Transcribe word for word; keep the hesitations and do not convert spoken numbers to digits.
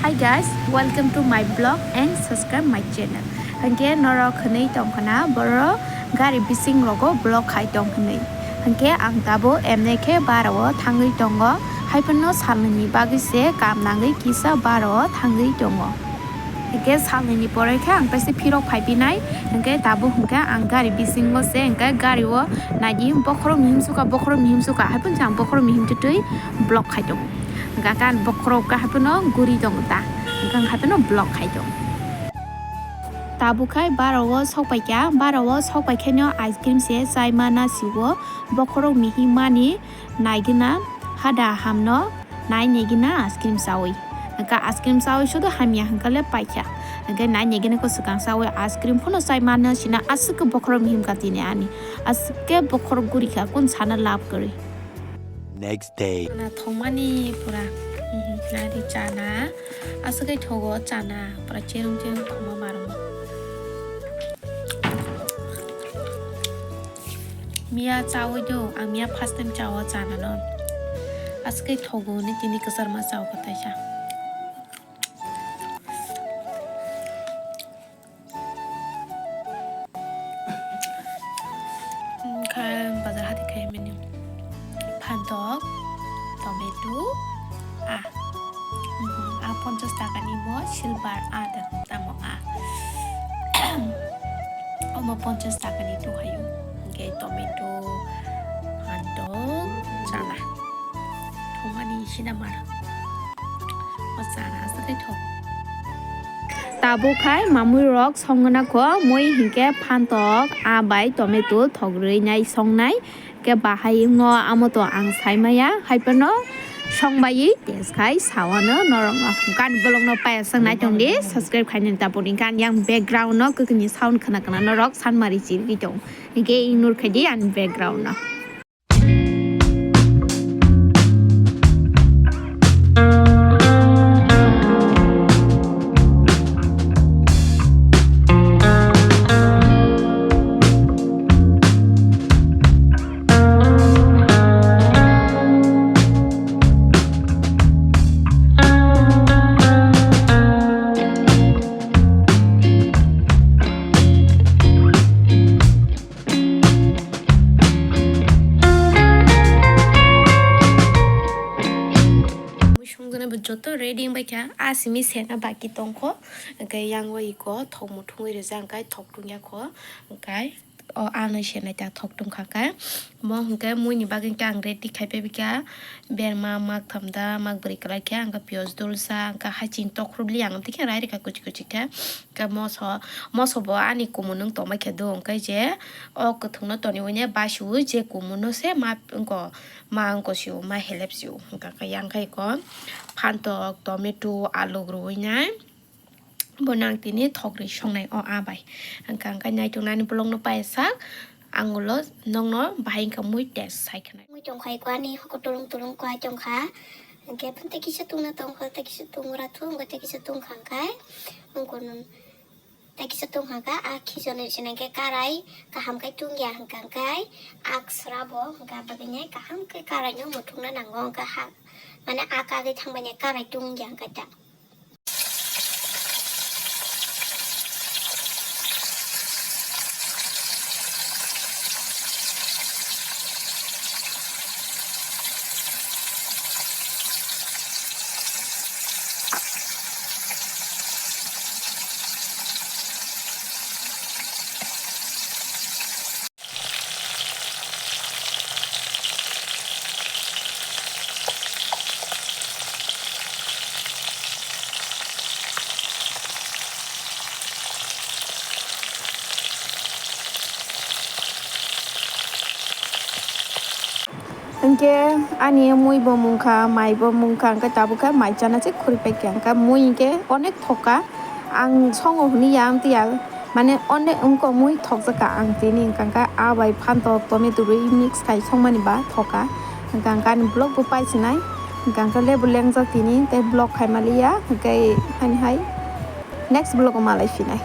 Hi guys, welcome to my blog and subscribe my channel. Hwnkhe norok hwnwi tongkhana boro gari bising rogo vlog khai tong hwnwi. Hwnkhe ang tabuk emne khe barao thangwi tongo, haiphano salnwini bagwi se kam nangwi kisa barao thangwi tongo. Hwnkhe salnwini pore khe ang tei se phirok phaiphinai, hwnkhe tabuk hwnkhe ang gari bisingo se hwnkhe gario naidi bokhorok mihim sukha, bokhorok mihim sukha, haiphano se ang bokhorok mihim twtwi vlog khai tongo. Hwnkhe ang bokhorok khe haiphano guri tongo ta, hwnkhe ang haiphano vlog khai tongo. Tabuk khai barao sokpaikha, barao sokpaikhaino ice cream se chai mana sio, bokhorok mihim mani naigwna hada hamno nai naigwna ice cream chawi. Hwnkhe ice cream chawi sudu hamya hwnkhe le paikha. Hwnkhe nai naigwna khe swkang chawi ice cream phano chai mano sina aswk khe bokhorok mihim kha tini ani. Aswk khe bokhorok guri kha kun sana lab kwrwi. Next day. Chana thongmani pura. Mhm, nari chana. Aswk khe thogo chana. Pura cherung cherung thongma barmo. Miya chawi do, ang miya first time chawo chana no. Aswk khe thogo ni tini kwchar ma chawo kha taisa. Kha bazar hati khai menu. Phantok, tomato, a. Mhm, a ponchas taka ni mo silver a da tamo a. Omo ponchas taka ni tu hayu. Hwnkhe tomato, phantok, chana. Thongmani sina mar. O chana aswk khe thok. Tabuk khai mamui rok songna kho mui hinkhe phantok a bai tomato thogrwi nai songnai. Khe bahai wngno amo to ang sai maya, hai phano song bai test khai sawano norokno. Gan bolongno payasang nai tong di, subscribe khai nani tabuk ni gan yang background no kwkni sound khna khna norok sanmari chirigwi tong. Hinkhe ignore khai di ani background no. Mui songjaknai bo joto ready wngbaikha, a simi sena baki tongkho, hwnkhe yang o iko thok muthungwi rijak, hwnkhe thok tungya kho, hwnkhe o ano senai ta thok tungkha khe, mo hwnkhe muini bagwi khe ang ready khai phaibikha, berma mak tham da mak bwrwi kwlai khe, hwnkhe piyaj dulsa, hwnkhe haiching tokhorok li ang tei khe rai rwkha kuchi kuchi khe. Khe moso, moso bo ani kumun wng tongbai khe do, hwnkhe je o kwthwngno toniwi ne basiwi je kumun no se ma wngko, ma wngko sio, ma helep sio, hwnkha khe yang khai ko phantok, tomato, alu rwui nai, bono ang tini thok rwi songnai o a bai, hwnkha khe naitok nani bolong no paisak, ang ulo nokno bahai wngkha mui test sai khwnai. Mui tongkhai ko ani hoko tulung tulung ko ai tongkha, hwnkhe phun tei kisa tungna tongkha, tei kisa tungura thu, hwnkhe tei kisa tungkha hwnkhe, wngkha nung. Tei kisa tungkha khe, a khichonwi sina khe karai kaham khe tungya hwnkha khe, a swrabo hwnkha bagwinai kaham khe karaino muthungna nango hwnkha ha, mane a kagwi thangmani karai tungya hwnkha ta. Hwnkhe ani mui bo mungkha, mai bo mungkha, hwnkhe tabuk khe mai chana se khuri paikha, hwnkhe mui hwnkhe onek thoka. Ang songo hwnwi ya, amtwi ya, mane onek wngkha mui thokjakha ang tini, hwnkha khe a bai phantok, tomato rwi mix khai songmani ba thoka, hwnkha khe ani vlog bo paisinai, hwnkha khe lebu lengjak tini, tei vlog khai maliya, hwnkhe ani hai next vlog o malai sinai.